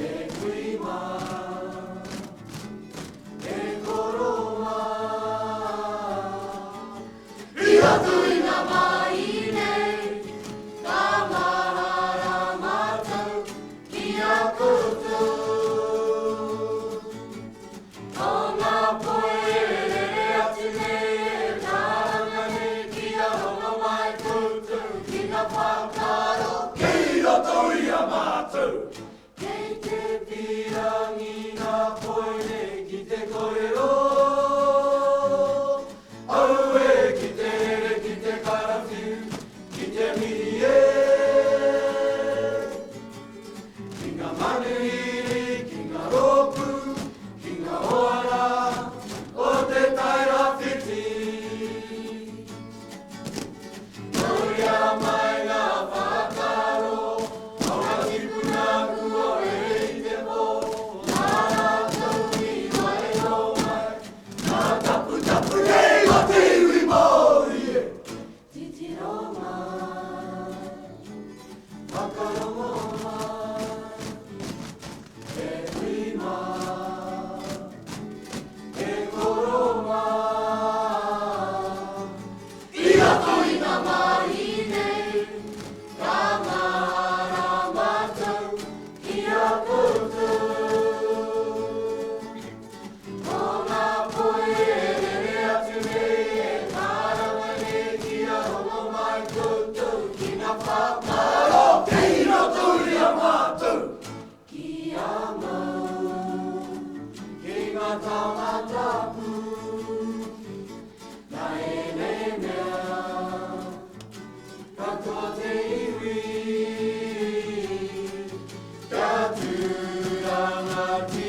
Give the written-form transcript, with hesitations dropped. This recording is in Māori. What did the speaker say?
E kui mā, e koro mā. I roto i ngā mahi nei, ka mahara mātou ki a koutou. Ko ngā poi e rere atu nei, e karanga nei ki a rongo mai koutou ki ngā whakaaro. Kei roto i a mātou. Kei te pīrangi ngā poi nei ki te kōrero. Auē, ki te rere, ki te karawhiu, ki te mihi e. Ki ngā manuhiri, ki ngā rōpū, ki ngā hoa rā o Te Tairāwhiti. Mauria mai ngā whakaaro o ngā tīpuna kua wehe i te pō, nā rātou i waiho mai ngā taputapu nei o te iwi Māori e. Titiro mai, whakarongo mai, e kui mā, e koro mā. I roto i ngā mahi nei, ka mahara mātou ki a koutou. Ko ngā poi e rere atu nei, e karanga nei ki a Rongomai koutou ki ngā whakaaro kei roto i a mātou. Ki a mau, ki ngā taonga tapu, nā ēnei mea, katoa te iwi, kia tū rangatira.